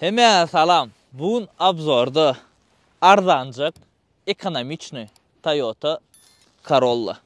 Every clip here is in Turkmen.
Hemmäňize salam. Bu gün obzorda arzanjak, ekonomiçnyý Toyota Corolla.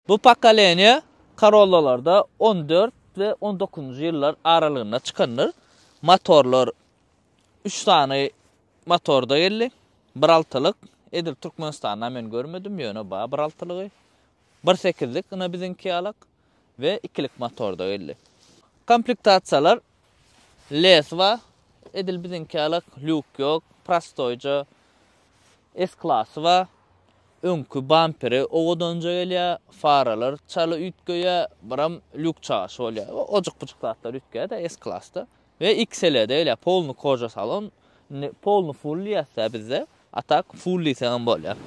Bu pokoleniýa Corollalarda 14 we 19-njy ýyllar aralygynda çykandyr. Motorlar 3 sany motorda geldi. Bir altylyk, edil Türkmenistanda men görmedim, ýöne bar bir altylygy. Bir sekizlik ine biziňki ýalak we ikilik motorda geldi. Komplektasiýalar Les bar, edil biziňki ýalak, lýuk ýok, prostoýja S-klasy bar. Öňki bamperi owadanja gelýär, faralar çala üýtgeýär, biram lýuk çaşy bolýar. Ojuk-bujuk zatlar üýtgeýär-de S-klasda. We XL-de gelýär, polny koža salon. Indi polny full diýýäs-dä bizde. A tak full diýseňem bolýar.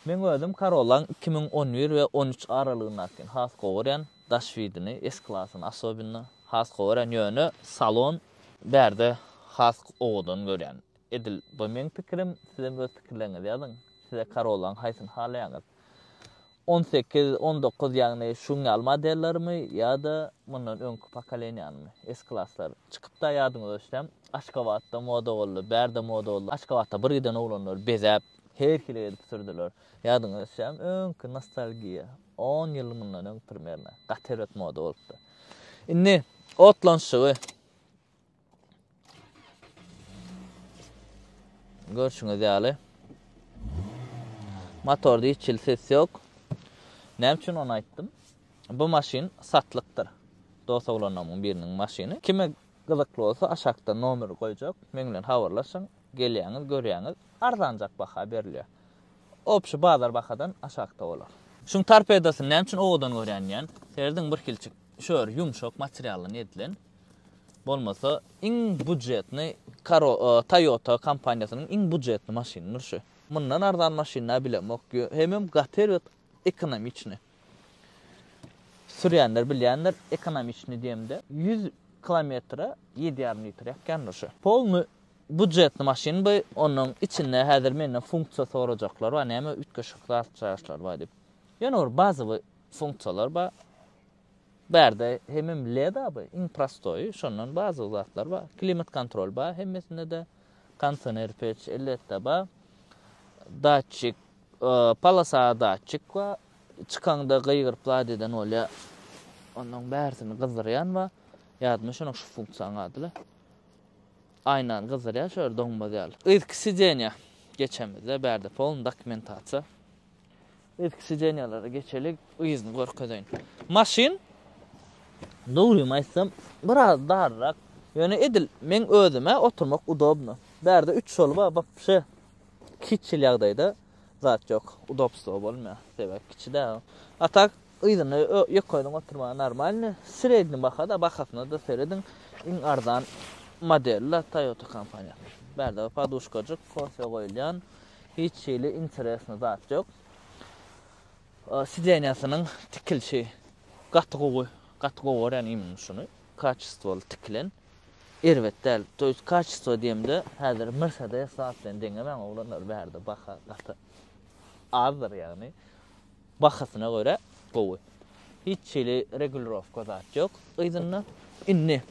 Meň özüm Corolla-nyň 2011 we 13 aralygyndakyny has gowy görýän. Daş widini, S-klasyny asobinno has gowy görýän. Ýöne salon bärde has owadan görýän. Edil bu meň pikirim, sizem öz pikirleriňizi ýazyň. Size Corolla-nyň haýsyny halaýaňyz? 18, 19 ýagny şuň ýaly modellerimi ýa-da mundan öňki pokoleniýanymy, S-klaslar. Çykypda ýadyňyza düşsem, Aşgabatda moda boldy, bärde moda boldy. Aşgabatda bir giden oglanlar bezäp, her hili edip sürdüler. Ýadyňyza düşýärmi, öňki nostalgiýa, on ýyl mundan öň primerno, gaty erbet moda bolupdy. Indi otlanyşygy Görşüňiz ýaly motorda hiç hili ses ýok. Näme üçin ony aýtdym? Bu maşyn satlykdyr. Dost oglanlarymyň biriniň maşyny. Kime gyzykly bolsa aşakda nomeri goýjak. Meň bilen habarlaşyň. Gelýäňiz, görýäňiz. Arzanjak baha berilýär. Obşi bazar bahadan aşakda bolar. Şuň torpedosyny näme üçin owadan görýän diýen. Serediň bir hilçik şör ýumşak materialdan edilen. Bolmasa iň budjetny Toyota kompaniýasynyň iň budjetny maşynydyr şu. Mundan arzan maşyn-a bilemok. Hemem gaty erbet ekonomiçny. Sürýänler bilýändir, ekonomiçny diýemde 100 kilometre 7,5 litr ýakýandyr şu. Polny budjetny maşyn bu, onuň içinde häzir menden funksiýa sorajaklar bar, näme üýtgeşik zat-çaşlar bar diýip. Ýöne bir bazowy funksiýalar bar. Bärde hemem led abi, iň prostoýy, şondan bazowy zatlar bar. Klimat kontrol bar hemmesinde-de. Kondisioner peç elbetde bar. Datçik, polosa datçik bar. Çykaňda gygyryp zat eden bolýar. Ondan bärsini gyzdyrýan bar. Ýadyma şonuň şu funksiýanyň ady-la. Aýnany gyzdyrýar şo ýer doňmaz ýaly. Yzky sidenýa geçemizde bärde polny dokumentasiýa. Yzky sidenýalara geçeli, yzyny görkezeýin. Maşyn dogrymy aýtsam biraz darrak. Ýöne edil meň özüme oturmak udobno. Bärde 3 şol bar, wapşe kiçil ýagdaýda zat ýok. Udobstwo bolmaýar. Sebäp kiçi däl. A tak yzyna ýokaryň oturmaga normalny. Sredni baha-da, bahasyna-da serediň. Iň arzan modeli Toyota kompaniýasynyň. Bärde poduşkajyk, kofe goýulýan. Hiç hili interesny zat ýok. Sidenýasynyň tikilşi gaty gowy. Gaty gowy görýän imенно şuny. Kaçestwoly tikilen. Erbet däl. To ýest kaçestwo diýemde häzir Mercedes zat bilen deňemäň oglanlar bärde baha gaty azdyr ýagny. Bahasyna görä gowy. Hiç hili regulirowka zat ýok yzynda. Indi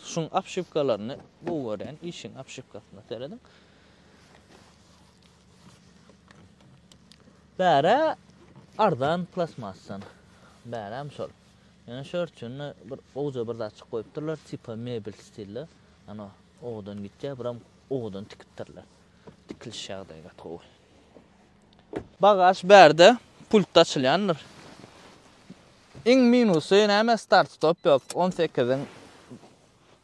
şuň obşiwkalaryny gowy görýän işiň obşiwkasyna serediň. Bärä arzan plastmassan. Bäräm şol. Ýöne şörtjünde bir gowja bir zatjyk goýupdyrlar, tipa mebel stilde. Ana, owadan gitýär, biram owadan tikipdirler. Tikiliş ýagdaýy gaty gowy. Bagaž bärde pultda açylýandyr. Iň minusy näme start stop ýok. 18-iň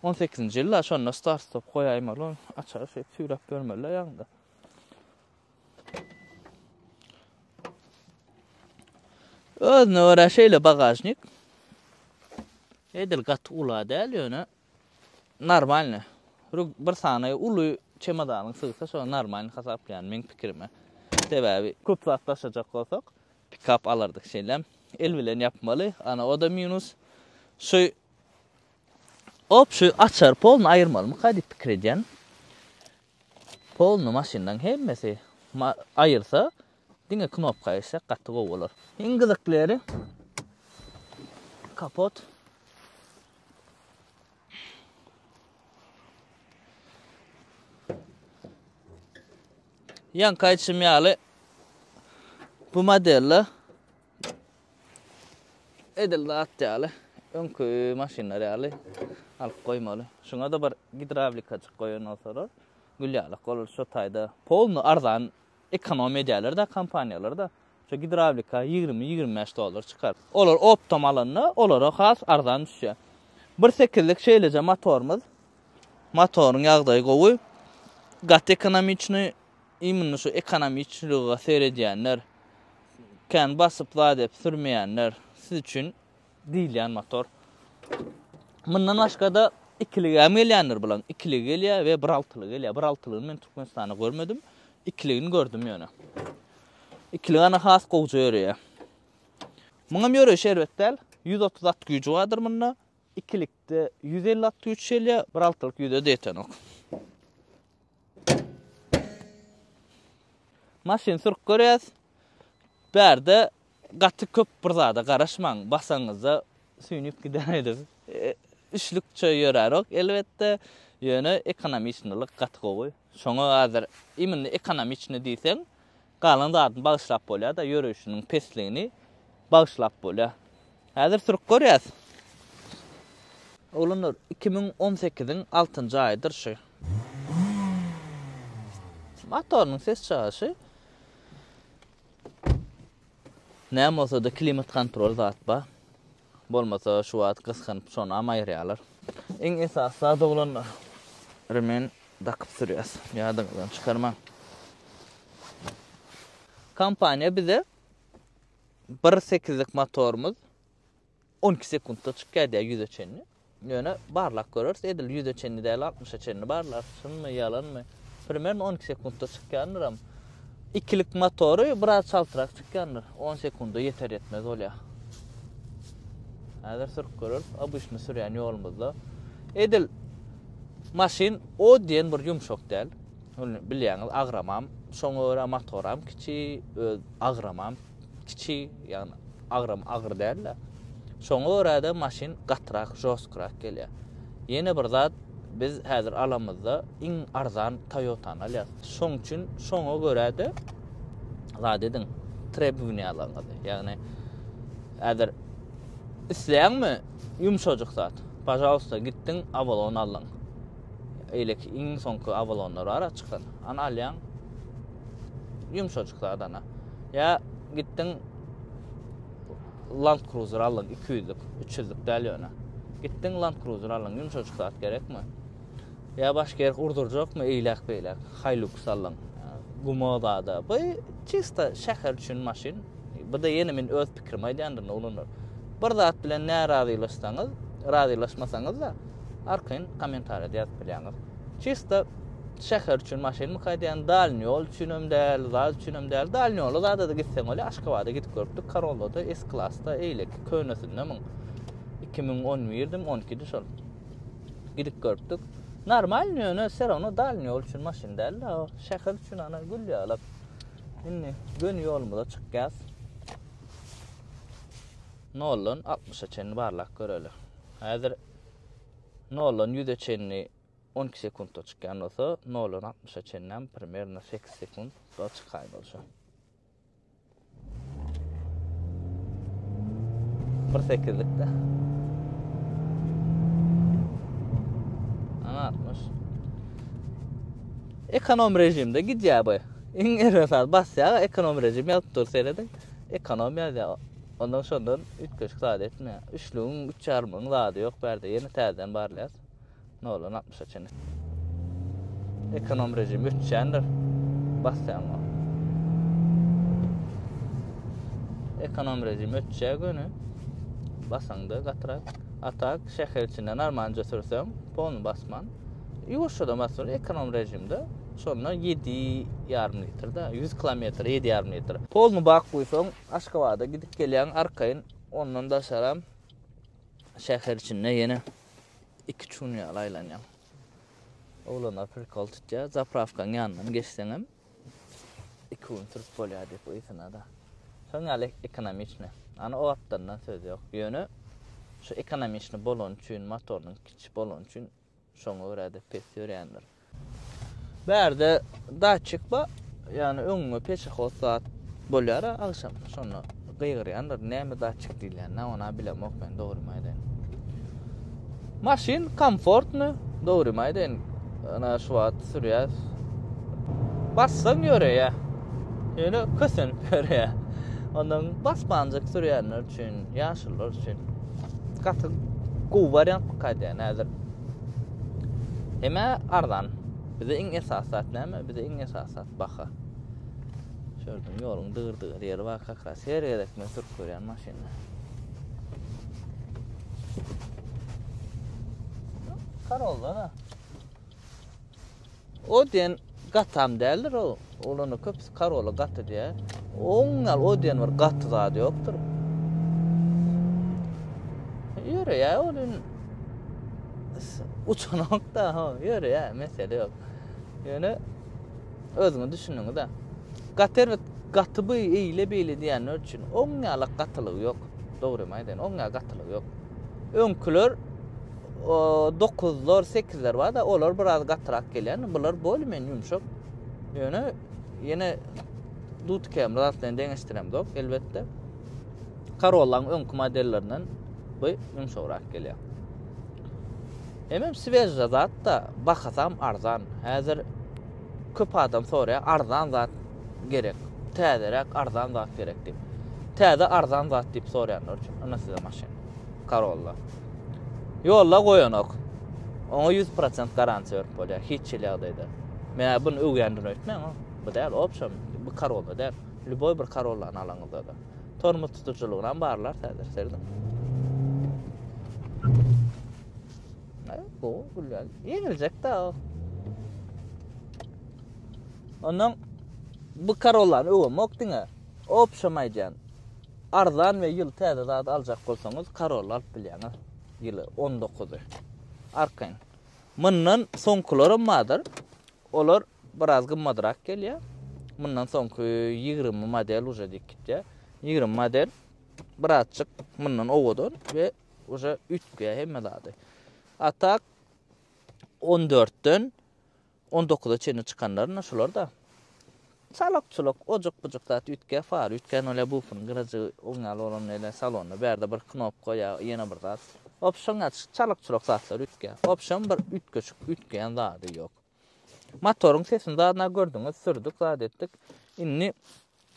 18-nji ýylda şonda start stop goýaýmaly. Açary şeýdip süýräp ýörmeli ýaňda. Özüne görä şeýle bagažnik. Edil gaty ula däl ýöne normalny. Bir sany uly çemodanyň sygsa şo normalny hasaplaýan meň pikirime. Sebäbi köp zat daşajak bolsak pikap alardyk şeýlem. El bilen ýapmaly. Ana o da minus. Şu Op şu açar polny aýyrmalymyka diýip pikir edýän. Polny maşyndan hemmesi aýyrsa diňe knopka geçsek gaty gowy bolar. Iň gyzykly ýeri kapot. Ýaňky aýdyşym ýaly bu modelde edil zat ýaly öňki maşynlar ýaly alyp goýmaly. Şuňa-da bir gidrawlikajyk goýan bolsalar gül ýalak bolar. Şo taýda polny arzan ekonom edýärler-de kompaniýalar-da. Şo gidrawlika 20-25 dollar çykar. Olar optom alanda olara has arzan düşýär. Bir sekizlik şeýleje motorymyz. Motoryň ýagdaýy gowy. Gaty ekonomiçnyý. Imенно şu ekonomiçnylyga seredýänler, kän basyp zat edip sürmeýänler siz üçin diýilýän motor. Mundan başga-da ikiligem gelýändir bulaň. Ikiligi gelýär we bir altylygy gelýär. Bir altylygyny men Türkmenistanda görmedim. Ikiligini gördüm ýöne. Ikiligi ana has gowja ýöreýär. Muňam ýöreýşi erbet däl. 130 at güýji bardyr munda. Ikilikde 150 at güýç gelýär, bir altylyk ýüze-de ýetenok. Maşyn sürüp görýäs. Bärde gaty köp bir zada garaşmaň. Basaňyzda süýnüp gider edip. E, üçlükçe ýörärok elbetde. Ýöne ekonomiçnylyk gaty gowy. Şoňa häzir imенно ekonomiçny diýseň, galan zadyny bagyşlap bolýar-da, ýöreýşiniň pesligini bagyşlap bolýar. Häzir sürüp görýäs. Oglanlar, 2018-iň altynjy aýydyr şu. Motorynyň ses çykaryşy näme bolsa-da klimat kontrol zat bar. Bolmasa şu wagt gysganyp şonam aýyrýarlar. Iň esasy zat oglanlar, remen dakyp sürýäs. Ýadyňyzdan çykarmaň. Kompaniýa bize bir sekizlik motorymyz 12 sekuntda çykýar diýýär ýüze çenli. Ýöne barlap göreris. Edil ýüze çenli däl, altmyşa çenli barlarys. Çynmy, ýalanmy? Primerno 12 sekuntda çykýandyram. Ikilik motory biraz çaltrak çykýandyr. 10 sekunda ýeter-ýetmez bolýar. Häzir sürüp göreris. Obyçny sürýän ýolumyzda. Edil maşyn o diýen bir ýumşak däl. Bilýäňiz, agramam şoňa görä motoram kiçi, öz agramam kiçi, ýagny agram agyr däl-de. Şoňa görä-de maşyn gatyrak, žostkyrak gelýär. Ýene bir zat, biz häzir alamyzda iň arzan Toyota-ny alýarys. Şoň üçin şoňa görä-de zat ediň, trebowniýalaryňyzy. Ýagny häzir isleýäňmi ýumşajyk zat? Pažalsta, gitdiň Avalon aldyň. Eýleki iň soňky Avalonlar bar-a çykan. Any alýaň. Ýumşajyk zat ana. Ýa gitdiň Land Cruiser aldyň 200-lük, 300-lük däl ýöne. Gitdiň Land Cruiser aldyň, ýumşajyk zat gerekmi? Ýa başga ýere urdurjakmy eýläk-beýläk, Hilux aldyň. Guma zada. Bu çista şäher üçin maşyn. Bu-da ýene men öz pikrimi aýdýandyryn oglanlar. Bir zat bilen närazylaşsaňyz, razylaşmasaňyz-da arkaýyn kommentariýada ýazyp bilýäňiz. Çista şäher üçin maşynmyka diýýän, dalny ýol üçinem däl, zat üçinem däl. Dalny ýola zada-da gitseň bolýar. Aşgabada gidip görüpdik, Corolla-da, S-klasda, eýleki könesinde muň. 2011-dim, 12-di şol. Gidip görüpdik. Normalny ýöne все равно dalny ýol üçin maşyn däl-de, şäher üçin ana gül ýalak. Indi göni ýolumyza çykýas. Noldan 60-a çenli barlap göreli. Häzir noldan 100-e çenli 12 sekuntda çykýan bolsa, noldan 60-a çenlem primerno 8 sekuntda çykaýmaly şo. Bir sekizlikde. Ana 60. Ekonom rejimde gidýär bu. Iň erbet zat basýar, ekonom rejim ýazyp dur serediň. Ekonom ýazýar. Ondan şondan üýtgeşik zat etmeýär. Üçlügiň, üç ýarymyň zady ýok bärde. Ýene täzeden barlaýas. Noldan altmyşa çenli. Ekonom rejim öçýändir. Basýaň o. Ekonom rejim öçýär göni. Basaňda gatyrak. A tak şäher içinde normalja sürseň, polny basman. Ýuwaşjadan basmaly ekonom rejimde. Şonda 7,5 litr da, 100 kilometr 7,5 litr. Polny bak guýsaň, Aşgabada gidip gelýäň arkaýyn. Ondan daşaram şäher içinde ýene 2-3 gün ýaly aýlanýaň. Oglanlar prikol tutýar. Zaprawkaň ýanyndan geçseňem 2 gün sürüp bolýar diýip ysyna-da. Şoň ýaly ekonomiçny. Ana o gapdalyndan söz ýok. Ýöne şu ekonomiçny bolany üçin, motorynyň kiçi bolany üçin şoňa görä-de pes ýörýändir. Bärde datçik bar. Ýagny öňüňe peşehod zat bolýar agşam. Şonda gygyrýandyr. Näme datçik diýilýänini ony bilemok men dogrymy aýdaýyn. Maşyn komfortny, dogrymy aýdaýyn. Ana şu wagt sürýäs. Bassaň ýöreýär. Ýöne kösenip ýöreýär. Ondan basmanjyk sürýänler üçin, ýaşulular üçin gaty gowy wariantmyka diýýän häzir. Hemä arzan. Bize iň esasy zat näme? Bize iň esasy zat baha. Şu ýerden ýoluň dygyr-dygyr ýeri bar kak ras. Her gezek men sürüp görýän maşynda. Corolla da. O diýen gatam däldir o. Oglany köpüsi Corolla gaty diýýär. Oň ýaly o diýen bir gaty zady ýokdur. Ýöreýär ol indi. Uçanok da, ha, ýöreýär, mesele ýok. Ýöne özüňiz düşündiňiz-ä. Gaty erbet, gaty bu eýle beýle diýenler üçin oň ýaly gatylygy ýok. Dogrymy aýdaýyn, oň ýaly gatylygy ýok. Öňküler dokuzlar, sekizler bar-da, olar biraz gatyrak gelýän. Bular bolýa-men ýumşak. Ýöne ýene Dut Camry zat bilen deňeşdiremzok, elbetde. Corolla-nyň öňki modellerinden bu ýumşagrak gelýär. Hemem svežja zat-da, bahasam arzan. Häzir köp adam soraýar, arzan zat gerek, täzeräk arzan zat gerek diýip. Täze arzan zat diýip soraýanlar üçin, ynha size maşyn. Corolla. Ýolda goýanok. Oňa 100% garantiýa berip bolýar, hiç hili ýagdaýda. Men bunu öwýändir öýtmäň, bu däl, obşem, bu Corolla däl. Lýuboý bir Corollany alaňyzda-da. Tormoz tutujylygynam barlar häzir, serediň. Gowy, gülýär. Ýeňiljek-dä o. Ondan bu Corollany öwemok diňe. Obşem aýdýan. Arzan we ýyl täze zat aljak bolsaňyz Corolla alyp bilýäňiz. Ýyly 19-y. Arkaýyn. Mundan soňkularam bardyr. Olar biraz gymmadrak gelýär. Mundan soňky 20 model uje diýip gitýär. 20 model birazjyk mundan owadan we uje üýtgeýär hemme zady. A tak 14-den 19-a çenli çykanlaryna şular-da. Çalak-çulak, ojuk-bujuk zat üýtgär, far üýtgär, nolýa bufunyň gyrajygy oň ýaly bolan ýa salonda bärde bir knopka ýa ýene bir zat. Opşam ýa çalak-çulak zatlar üýtgär. Opşam bir üýtgeşik üýtgeýän zady ýok. Motoryň sesini zadyna gördüňiz, sürdük, zat etdik. Indi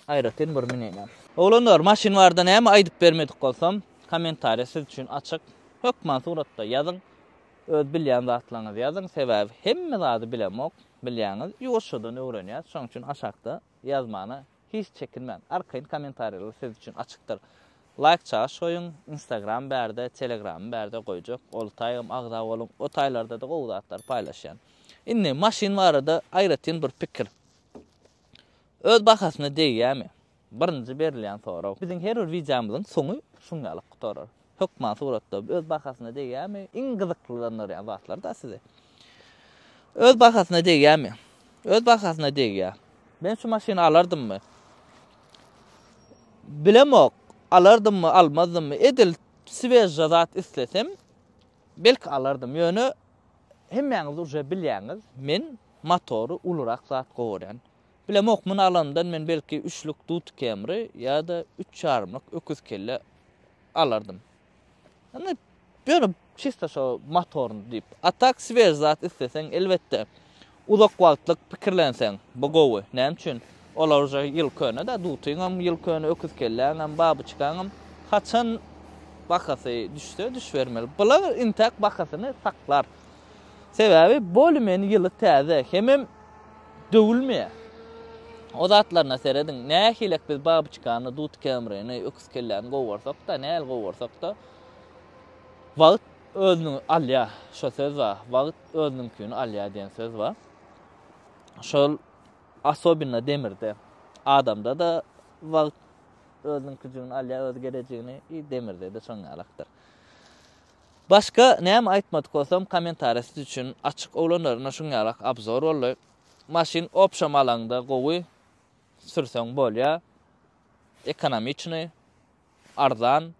aýratyn bir münene. Oglanlar, maşyn barada näme aýdyp bermedik bolsam, kommentariýa siz üçin açyk. Hökman suratda ýazyň. Öz bilýän zatlaryňyzy ýazyň, sebäbi hemme zady bilemok, bilýäňiz, ýuwaşjadan öwrenýäs, şonuň üçin aşakda ýazmana hiç çekinmäň, arkaýyn kommentariýalar siz üçin açykdyr. Laýk çagyş goýuň, instagram bärde, telegramy bärde goýjak, ol taýgam agza boluň, o taýlarda-da gowy zatlar paýlaşýan. Indi maşyn barada aýratyn bir pikir. Öz bahasyna degýämi? Birinji berilýän sorag. Biziň her bir wideomyzyň soňy şuň ýaly gutarar. Hökman suratda öz bahasyna degýärmi? Iň gyzyklandyrýan zatlar-da sizi. Öz bahasyna degýärmi? Öz bahasyna degýär. Men şu maşyny alardymmy? Bilemok, alardymmy, almazdymmy? Edil svežja zat islesem, belki alardym. Ýöne hemmäňiz uje bilýäňiz, men motory ulurak zat gowy görýän. Bilemok, muny alandan men belki üçlük dut Camry ýa-da üç ýarymlyk öküz kelle alardym. Indi ýöne çisto şo motoryny diýip. A tak svež zat isleseň elbetde uzak wagtlyk pikirlenseň bu gowy. Näme üçin? Olar uje ýyl köne-de, dutyňam ýyl köne, öküz kelläňem, babyçkaňam haçan bahasy düşse düşübermeli. Bular intäk bahasyny saklar. Sebäbi bolymeni ýyly täze, hemem döwülmeýär. O zatlaryna serediň. Nähilek biz babyçkany, dut kemrini, öküz kelläni gowarsak-da, näl gowarsak-da, wagt özüniň alýar. Şo söz bar. Wagt özüniňkini alýar diýen söz bar. Şol asobinno demirde. Adamda-da wagt özüniňkijigini alýar, öz gerejigini, i demirde-de şoň ýalakdyr. Başga näme aýtmadyk bolsam kommentariýa siz üçin açyk oglanlar ine şuň ýalak obzor boldy. Maşyn obşam alaňda gowy sürseň bolýa. Ekonomiçnyý, arzan.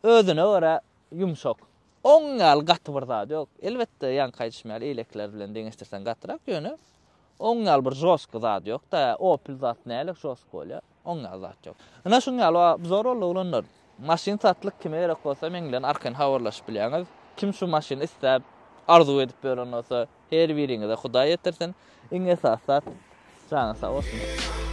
Özüne görä ýumşak. Oň ýaly gaty bir zady ýok. Elbetde ýaňky aýdyşym ýaly eýlekiler bilen deňeşdirseň gatyrak ýöne oň ýaly bir žostky zady ýok-da. Opel zat näle žostky bolýa. Oň ýaly zat ýok. Ine şuň ýaly obzor boldy oglanlar. Maşyn satlyk kime gerek bolsa meň bilen arkaýyn habarlaşyp bilýäňiz. Kim şu maşyny isläp, arzuw edip ýören bolsa her biriňize Hudaý ýetirsin. Iň esasy zat janyňyz sag bolsun.